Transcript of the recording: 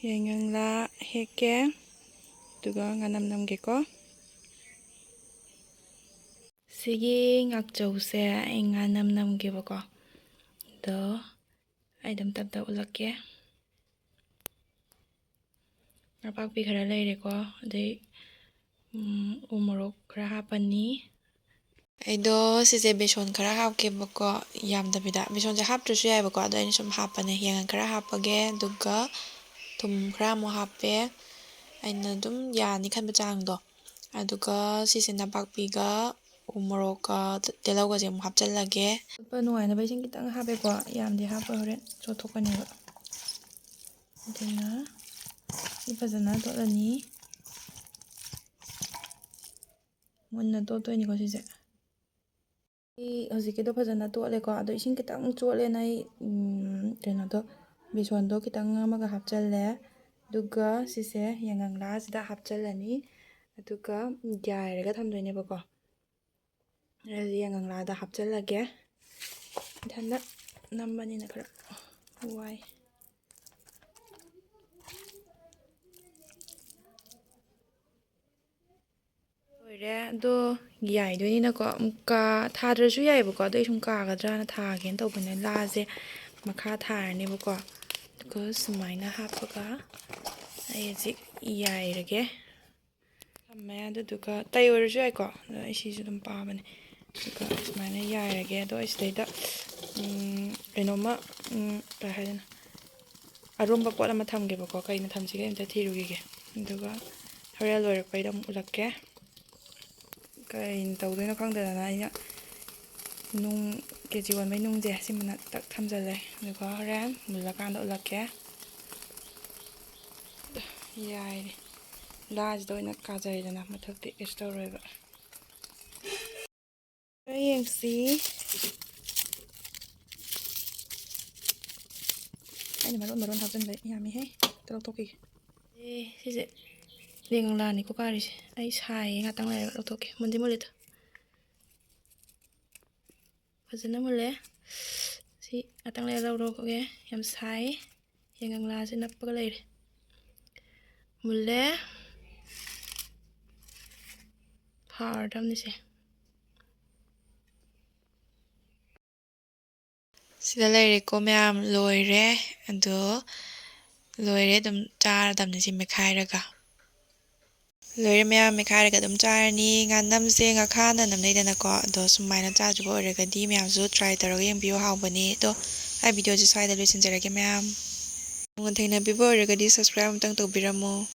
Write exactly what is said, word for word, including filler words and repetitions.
ꯌꯥꯏꯉꯪꯂꯥ ꯍꯦꯛꯀꯦ, ꯑꯗꯨꯒ ꯉꯥꯅꯝ ꯅꯝꯒꯦꯀꯣ꯫ ꯁꯤꯒꯤ ꯉꯥꯛꯆꯧꯁꯦ ꯑꯩ ꯉꯥꯅꯝ ꯅꯝꯒꯦꯕꯀꯣ꯫ ꯑꯗꯣ ꯑꯩ ꯑꯗꯨꯝ ꯇꯞ ꯇꯞ ꯎꯠꯂꯛꯀꯦ꯫ ꯅꯄꯥꯛꯄꯤ ꯈꯔ ꯂꯩꯔꯦꯀꯣ, ꯑꯗꯩ, ꯎꯝ, ꯎ ꯃꯣꯔꯣꯛ ꯈꯔ ꯍꯥꯞꯄꯅꯤ꯫ ꯑꯩꯗꯣ ꯁꯤꯁꯦ ꯕꯦꯁꯣꯟ ꯈꯔ ꯍꯥꯞꯀꯦꯕꯀꯣ, ꯌꯥꯝꯗꯕꯤꯗ꯫ ꯕꯦꯁꯣꯟꯁꯦ ꯍꯥꯞꯇ꯭ꯔꯁꯨ ꯌꯥꯏꯕꯀꯣ, ꯑꯗꯣ ꯑꯩꯅ ꯁꯨꯝ ꯍꯥꯞꯄꯅꯦ꯫ ꯌꯥꯏꯉꯪ ꯈꯔ ꯍꯥꯞꯄꯒꯦ, ꯑꯗꯨꯒ ꯊꯨꯝ ꯈꯔ ꯑꯃꯨꯛ ꯍꯥꯞꯄꯦ, ꯑꯩꯅ ꯑꯗꯨꯝ ꯌꯥꯅꯤ ꯈꯟꯕ ꯆꯥꯡꯗꯣ꯫ ꯑꯗꯨꯒ ꯁꯤꯁꯦ ꯅꯄꯥꯛꯄꯤꯒ ꯎ ꯃꯣꯔꯣꯛꯀ ꯇꯤꯜꯍꯧꯒꯁꯦ ꯑꯃꯨꯛ ꯍꯥꯞꯆꯤꯜꯂꯒꯦ꯫ ꯐꯨꯠꯄ ꯅꯨꯡꯉꯥꯏꯅꯕ ꯏꯁꯤꯡ ꯈꯤꯇꯪ ꯍꯥꯞꯄꯦꯀꯣ, ꯌꯥꯝꯗꯤ ꯍꯥꯞꯄꯣꯏ, ꯍꯣꯔꯦꯟ ꯆꯣꯠꯊꯣꯛꯀꯅꯦꯕ꯫ ꯑꯗꯨꯅ ꯁꯤ ꯐꯖꯅ ꯇꯣꯠꯂꯅꯤ꯫ ꯃꯨꯟꯅ ꯇꯣꯠꯇꯣꯏꯅꯤꯀꯣ ꯁꯤꯁꯦ꯫ ꯑꯩ ꯍꯧꯖꯤꯛꯀꯤꯗꯣ ꯐꯖꯅ ꯇꯣꯠꯂꯦꯀꯣ, ꯑꯗꯣ ꯏꯁꯤꯡ ꯈꯤꯇꯪ ꯆꯣꯠꯂꯦꯅ ꯑꯩ, ꯎꯝ, ꯀꯩꯅꯣꯗꯣ, ꯕꯦꯁꯣꯟꯗꯣ ꯈꯤꯇꯪ ꯑꯃꯒ ꯍꯥꯞꯆꯜꯂꯦ꯫ ꯑꯗꯨꯒ ꯁꯤꯁꯦ ꯌꯥꯏꯉꯪꯂꯥꯁꯤꯗ ꯍꯥꯞꯆꯜꯂꯅꯤ꯫ ꯑꯗꯨꯒ ꯌꯥꯏꯔꯒ ꯊꯝꯗꯣꯏꯅꯦꯕꯀꯣ꯫ ꯑꯩ ꯌꯥꯏꯉꯪꯂꯥꯗ ꯍꯥꯞꯆꯜꯂꯒꯦ꯫ ꯏꯊꯟꯗ ꯅꯝꯕꯅꯤꯅ ꯈꯔ ꯋꯥꯏ꯫ ꯂꯣꯏꯔꯦ꯫ ꯑꯗꯣ ꯌꯥꯏꯗꯣꯏꯅꯤꯅꯀꯣ, ꯑꯃꯨꯛ ꯀꯥ-, ꯊꯥꯗ꯭ꯔꯁꯨ ꯌꯥꯏꯑꯕꯀꯣ, ꯑꯗꯣ ꯑꯩ ꯁꯨꯝ ꯀꯥꯒꯗ꯭ꯔꯥꯅ ꯊꯥꯒꯦꯅ ꯇꯧꯕꯅꯦ꯫ ꯂꯥꯁꯦ ꯃꯈꯥ ꯊꯥꯔꯅꯦꯕꯀꯣ, ꯑꯗꯨꯒ ꯁꯨꯃꯥꯏꯅ ꯍꯥꯞꯄꯒ ꯑꯩ ꯍꯧꯖꯤꯛ ꯌꯥꯏꯔꯒꯦ꯫ ꯊꯝꯃꯦ꯫ ꯑꯗꯨꯗꯨꯒ ꯇꯩ ꯑꯣꯏꯔꯁꯨ ꯌꯥꯏꯀꯣ, ꯑꯗꯣ ꯑꯩ ꯁꯤꯁꯨ ꯑꯗꯨꯝ ꯄꯥꯝꯕꯅꯦ꯫ ꯑꯗꯨꯒ ꯁꯨꯃꯥꯏꯅ ꯌꯥꯏꯔꯒꯦ꯫ ꯑꯗꯣ ꯑꯩ ꯁꯤꯗꯩꯗ, ꯎꯝ, ꯀꯩꯅꯣꯝꯃ, ꯎꯝ, ꯀꯩ ꯍꯥꯏꯗꯣꯏꯅꯣ, ꯑꯔꯨꯝꯕ ꯄꯣꯠ ꯑꯃ ꯊꯝꯒꯦꯕꯀꯣ꯫ ꯀꯩꯅ ꯊꯝꯁꯤꯒꯦ ꯑꯝꯇ ꯊꯤꯔꯨꯈꯤꯒꯦ꯫ ꯑꯗꯨꯒ ꯍꯣꯔꯦꯟ ꯂꯣꯏꯔꯛꯄꯩꯗ ꯑꯃꯨꯛ ꯎꯠꯂꯛꯀꯦ꯫ ꯀꯩꯅ ꯇꯧꯗꯣꯏꯅꯣ ꯈꯪꯗꯗꯅ ꯑꯩꯅ ꯅꯨꯡ, ꯀꯦ ꯖꯤ ꯑꯣꯟꯕꯩ ꯅꯨꯡꯁꯦ ꯁꯤ ꯃꯅꯥꯛꯇ ꯊꯝꯖꯤꯜꯂꯦ꯫ ꯑꯗꯨꯒ ꯍꯣꯔꯦꯟ ꯃꯨꯜꯂꯀꯥꯟꯗ ꯎꯠꯂꯛꯀꯦ꯫ ꯌꯥꯏꯔꯦ꯫ ꯂꯥꯁꯤꯗ ꯑꯣꯏꯅ ꯀꯥꯖꯔꯦꯗꯅ, ꯃꯊꯛꯇꯤ ꯀꯩꯁꯨ ꯇꯧꯔꯣꯏꯕ꯫ ꯈꯔ ꯌꯦꯡꯁꯤ꯫ ꯑꯩꯅ ꯃꯔꯣꯟ ꯃꯔꯣꯟ ꯍꯥꯞꯆꯤꯟꯕ ꯌꯥꯝꯃꯤꯍꯦ꯫ ꯑꯝꯇ ꯂꯧꯊꯣꯛꯈꯤꯒꯦ꯫ ꯑꯦ, ꯁꯤꯁꯦ ꯌꯥꯏꯉꯪꯂꯥꯅꯤꯀꯣ ꯀꯥꯔꯤꯁꯦ꯫ ꯑꯩ ꯁꯥꯏꯌꯦ, ꯉꯥꯛꯇꯪ ꯂꯩꯔꯒ ꯂꯧꯊꯣꯛꯀꯦ꯫ ꯃꯨꯟꯗꯤ ꯃꯨꯜꯂꯦꯗ꯫ ꯐꯖꯅ ꯃꯨꯜꯂꯦ꯫ ꯁꯤ ꯉꯥꯛꯇꯪ ꯂꯩꯔ ꯂꯧꯔꯒꯦ꯫ ꯌꯥꯝ ꯁꯥꯏ꯫ ꯌꯥꯏꯉꯪꯂꯥꯁꯦ ꯅꯞꯄꯒ ꯂꯩꯔꯦ꯫ ꯃꯨꯜꯂꯦ꯫ ꯐꯥꯔꯗꯕꯅꯤꯁꯦ꯫ ꯁꯤꯗ ꯂꯩꯔꯦꯀꯣ ꯃꯌꯥꯝ, ꯂꯣꯏꯔꯦ꯫ ꯑꯗꯣ ꯂꯣꯏꯔꯦ, ꯑꯗꯨꯝ ꯆꯥꯔꯗꯕꯅꯤ ꯁꯤ ꯃꯦꯠꯈꯥꯏꯔꯒ꯫ ꯂꯣꯏꯔꯦ ꯃꯌꯥꯝ, ꯃꯦꯠꯈꯥꯏꯔꯒ ꯑꯗꯨꯝ ꯆꯥꯔꯅꯤ꯫ ꯉꯥꯅꯝꯁꯦ ꯉꯥꯈꯥꯅ ꯅꯝꯅꯩꯗꯅꯀꯣ, ꯑꯗꯣ ꯁꯨꯃꯥꯏꯅ ꯆꯥꯗ꯭ꯔꯤꯕ ꯑꯣꯏꯔꯒꯗꯤ ꯃꯌꯥꯝꯁꯨ try ꯇꯧꯔꯒ ꯌꯦꯡꯕꯤꯌꯨ, ꯍꯥꯎꯕꯅꯤ꯫ ꯑꯗꯣ ꯑꯩ videoꯁꯦ ꯁ꯭ꯋꯥꯏꯗ ꯂꯣꯏꯁꯤꯟꯖꯔꯒꯦ ꯃꯌꯥꯝ꯫ ꯅꯧꯅ ꯊꯦꯡꯅꯕꯤꯕ ꯑꯣꯏꯔꯒꯗꯤ subscribe ꯑꯃꯨꯛꯇꯪ ꯇꯧꯕꯤꯔꯝꯃꯣ꯫